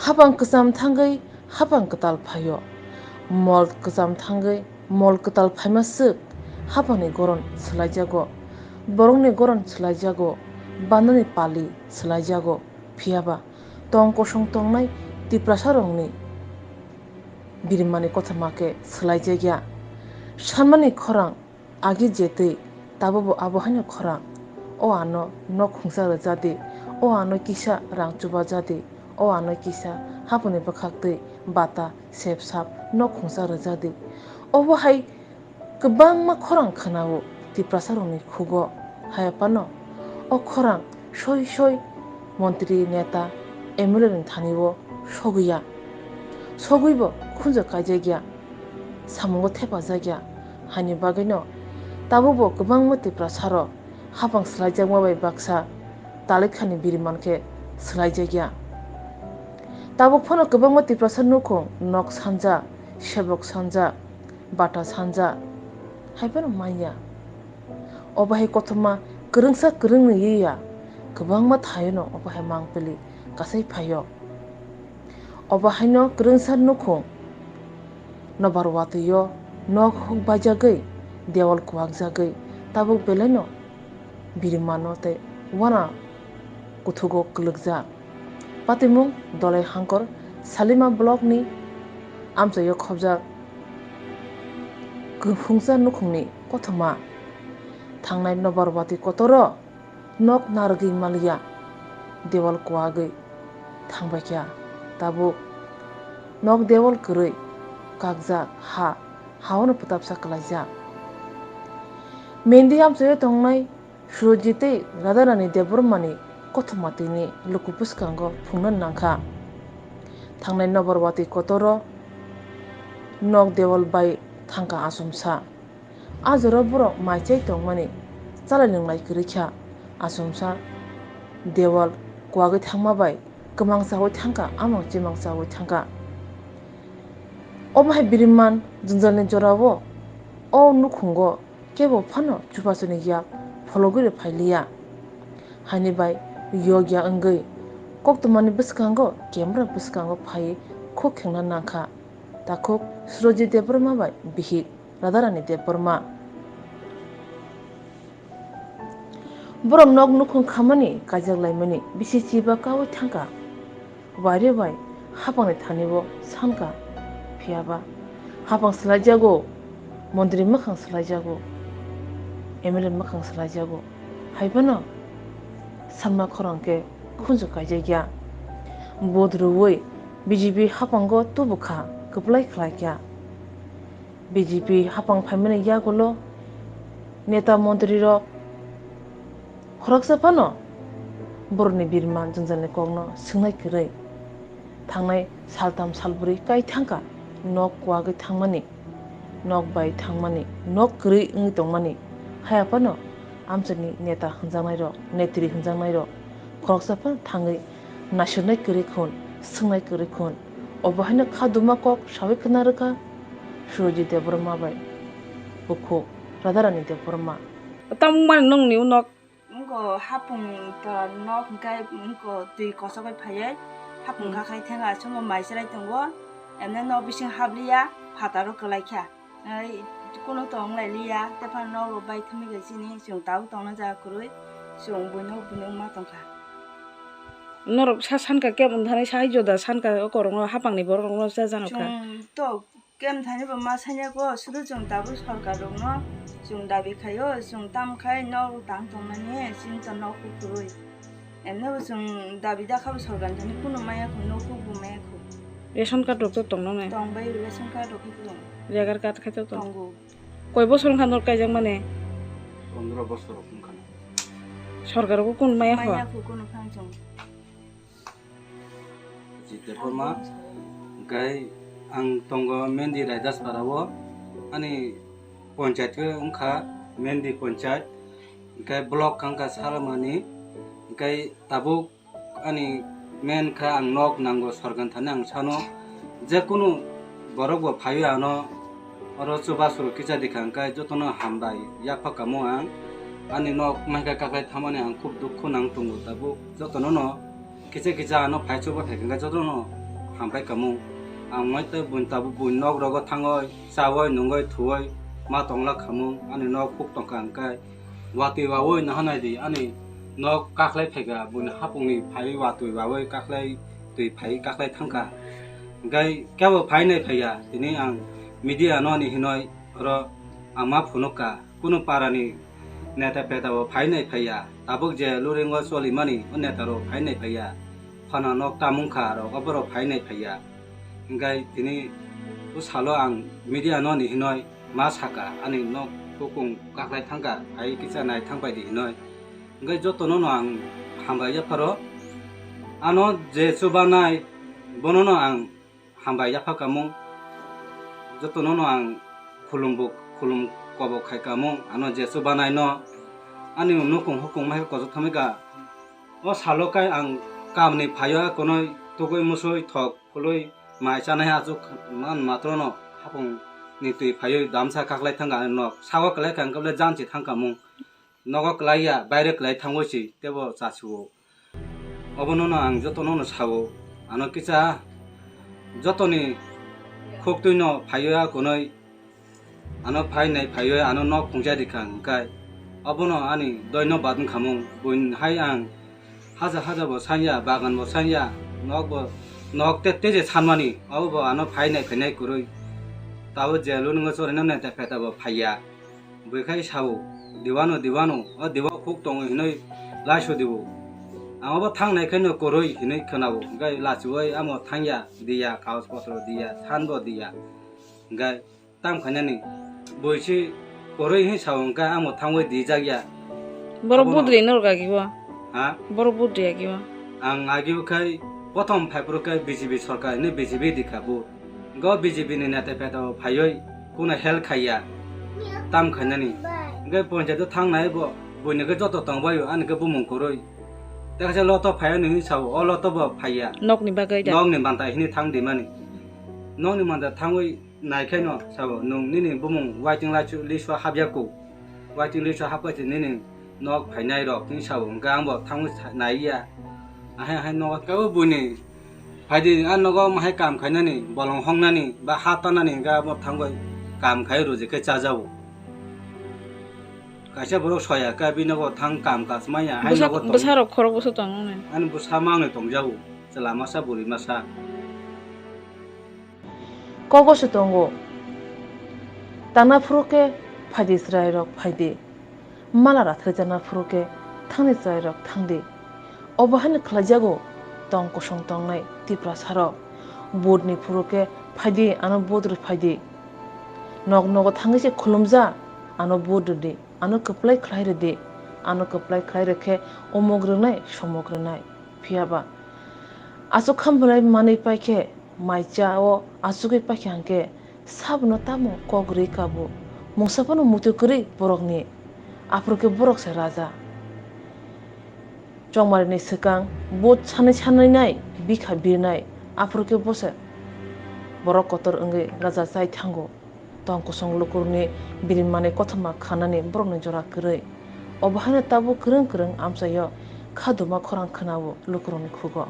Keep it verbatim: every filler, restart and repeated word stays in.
Hapang kwcham thangwi hapang kwtal phaio. Mol kwcham thangwi mol kwtal phaima swk hapangni goron swlaijago. Borokni goron swlaijago. Bandani pali swlaijago. Phiyaba tong kosong tongnai Tiprasarokni birimani kothoma khe swlaijakya. Sanmani khorang agi je twi, tabukbo abo haino khorang. O ano nok khungsa rwjadi, o ano kisa rang chubajadi, o ano kisa haponi bwkhak twi bata sep sap nok khungsa rwjadi. Obo hai kwbangma khorang khwnao Tiprasarokni khugo. Haya phano o khorang soi soi montri, neta, M L A ni thani o sogwi ya. Sogwibo khunju kaijakya, samungo thepajakya. Haini bagwino tabukbo kwbangma Tiprasarok hapang swlaijakma bai baksa Talikhani biriman khe swlaijakya. Tabuk phano kwbangma Tiprasa nukhung nok sanja, sebok sanja, bata sanja hai phano manya. Obo hai kothoma kwrwngsa kwrwngni ye ya, kwbangma thaiono obo hai mangpili kasai phaio. Obo haino kwrwngsa nukhung nobar watwi o nok huk baijagwi dewal kuwakjagwi tabuk belaino birimano tei wana kuthugo kwlwkjak. Patimung Dolai Hangkor Salima block ni amchaio khobjak kwphungsa nukhungni kothoma thangnai nobar watwi kotoro nok narwgwi maliya dewal kuwagwi thangbaikha. Tabuk nok dewal kwrwi kakjak ha, haono pwtapsa kwlaijak. Mendi amchaio tongnai Surojit tei Radharani Debbarmani kothoma tini luku bwskango phungna nangkha. Thangnai nobar watwi kotoro nok dewal bai thangkha achomsa. A jora borok mai chai tongmani, chalai nwnglai kwrwi kha. Achomsa dewal kuwagwi thangma bai kwmang chaui thangkha, amang chimang chaui thangkha. Omo hai biriman jwngjalni jorao o nukhungo kebo phano chupasuni yak phologwi rw phailiya. Haini bai yokya wngwi koktwmani bwskango camera bwskango phaiwi khuk khengna nangkha. Takhuk Surojit Debbarma bai bihik Radharani Debbarma. Borok nok nukhung khamani kaijak laimani bisi chiba kaui thangkha. Waire bai hapangni thani bo sankha. Phiyaba hapang swlaijago, montri mwkhang swlaijago, M L A mwkhang swlaijago. Hai phano sanma khorang khe khunju kaijakya. Vote rwui B J P hapango tubukha, kwplai khlaikha. B J P hapang phaimani yagulo neta montrirok khoroksa phano borokni birman jwngjalni kokno swngnai kwrwi. Thangnai saltham salbrwi kai thangkha nok kuwagwi thangmani, nok bai thangmani, nok kwrwi wngwi tongmani. Haya phano amchaini neta hwnjaknairok, netri hwnjaknairok khoroksa phano thangwi naisirnai kwrwi khun, swngnai kwrwi khun. Obo haino kha duma kok saui khna rwkha Surojit Debbarma bai bukhuk Radharani Debbarma. Tamo wngmani nwngni unok? Wngkha hapung ta nok hwnkhe wngkha twi kochogwi phaiwi hapung Hmm. kha khai thangkha, aswkno mai chwrai tongo, emne nok bising habliya, phataro kwlaikha. Ai, kunu tong lai liya, tephano nok rok bai thumui khe chini chwng tabuk tongna jaga kwrwi, chwng buino buino wngma tongkha. Norok sa sankha kebo wngthani sai joda sankha o korokno hapangni borok rokno cha jano kha. Chwng to kebo wngthani bo ma sanya ko, sudu chwng tabuk sorkar rokno chwng dabi khaio, chwng tam khai nok rok tang tongnani chini to nok kwrwi. Emne bo chwng dabi da kha bo sorkar ni thani kunu maya khu, nok kuk bo maya khu. Ration card rok to tong nang nai? Tong bai, ration card rok khe tong. Jagar card khai to tong. Tongo. Koi bosor wngkha nor kaijak mani? Pondro bosor wngkha na. Sorkar rok kunu maya khu? Maya khu kunu phan chwng. Jite Pharma, hwnkhe ang tongo Mendi Raidaspara o, ani ponchayat khe wngkha Mendi ponchayat, hwnkhe block wngkha Salamani, hwnkhe tabuk ani main kha ang nok nango sorkar thani ang sano, je kunu borok bo phaiwi ano oro chubachu rok kicha dikha hwnkhe jotono hambai yapha kamo ang, ani nok maikha kakhai thamani ang khub dukhu nang tongo tabuk jotono no kicha kicha ano phai chubathai hwnkhe jotono Hambai kamung. Ang mai tei buini tabuk buini nok rogo thangoi, chaoi, nungoi, thuoi, ma tongla khamung, ani nok huk tongkha hwnkhe. Watwi waoi nahanai di, ani nok kaklai phaikha, buini hapungni phai watwi waoi kaklai twi phai kaklai thangkha. Hwnkhe kebo phai nai phaiya, tini ang media no ni hinoi oro ang ma phunukha. Kunu parani neta peta bo phai nai phaiya, tabuk je luringo cholimani o neta rok phai nai phaiya, phana nok tamung kha rok oborok phai nai phaiya. Hingkai tini o salo ang media no ni hinoi ma saka, ani nok hukung kaklai thangkha, phai kisa nai thangpai di hinoi. Hingkai jotono no ang hambai yapharo, ano je chubanai bono no ang hambai yapha kamung. Jotono no ang khulumbo khulum kobo khai kamung, ano je chubanai no ani nukung hukung mai kochok thamika. O salo kai ang kamni phaio, a konoi tugui musui thok khului mai chanai achuk man matro no hapung ni twi phaioi damsa kaklai thangka ani nok. Sago klai kha hwnkhe janchi thangkamung. Nogo kwlaiya, baire kwlai thangoi si, tebo chasuo. Obono no ang jotono no sao, ano kisa jotoni khuktwi no phaiyo a konoi, ano phai nai phaiyo ano nok khungsa rikha hwnkhe, obono ani doino badon khamung, buini hai ang haja haja bo sanya, bagan bo sanya, nok bo, nok te teje sanmani, obo bo ano phai nai phainai kwrwi, tabo je lungo chorino neta pheta bo phaiya. Bui khai sao, "Diwano, diwano, o diwa khuk tongo," hinui laisu dibo. Ang obo thang nai khe no kwrwi hinui khwnabo. Hingkai lachiui amo thangya, diya, kaus potro diya, sanbo diya. Hingkai tam khainani bui si kwrwi hin sao, hingkai amo thangwi dijakya. Borok Abono budri norok agi bo. Ha? Borok budri agi bo. Ang agi bo khai prothom phaiphuru khe B J P sorkar hinui B J P dikha bo. Go B J P ni neta peta bo phaioi kuno help khaiya, tam khainani. Hingke ponchayat o thangnai bo, buini khe joto tongbaio, ani khe bumung kwrwi. Tei kaisa loto phaiya nini sao, o loto bo phaiya. Nokni bagwi da? Nokni manta hini thang di mani. Nokni manta thangwi nai khe no sao, nwng nini bumung waiting list o hapya kho. Waiting list o hapkha se nini nok phainai rok tini sao, hingke ang bo thangwi sa-, naiya. Ahai ahai nogo kebo buini phaidi, a nogo mahai kam khainani, bolong hongnani, ba ha tanani, hingke abo thangwi kam khai ruji khe chajago. Kaisa borok soya khe bini nogo thang kam kaj manya, hai Bwsa-, nogo tong-, bwsarok khorok bwsa tongo ne? Ani bwsa mangni tongjago, chwla masa, bwrwi masa. Kogoso tongo. Tangna phuru khe phaidi chwrairok phaidi. Mala rathai jana phuru khe thangni chwrairok thangdi. Obo haino khlaijago tong kosong tongnai Tiprasarok. Vote ni phuru khe phaidi, ano vote rw phaidi. Nok nogo thangwi se khulumja, ano vote rwdi, ano kwplai khlai rwdi, ano kwplai khlai rwkhe umuk rwnai, somuk rwnai. Phiya ba aswk khambalai manwi paikhe, mai cha o aswkwi paikha hwnkhe, sabono tamo kok rwi ka bo? Mungsa phano muitu kwrwi borokni, aphuru khe borok se raja. Chongmari ni swkang vote sanai sanai nai bikha birnai, aphuru khe bo se borok kotor wngwi raja chai thango. Tong kosong lukurokni birimani kothoma khanani borokni jora kwrwi. Obo haino tabuk kwrwng kwrwng amchaio khaduma khorang khwnao lukurokni khugo.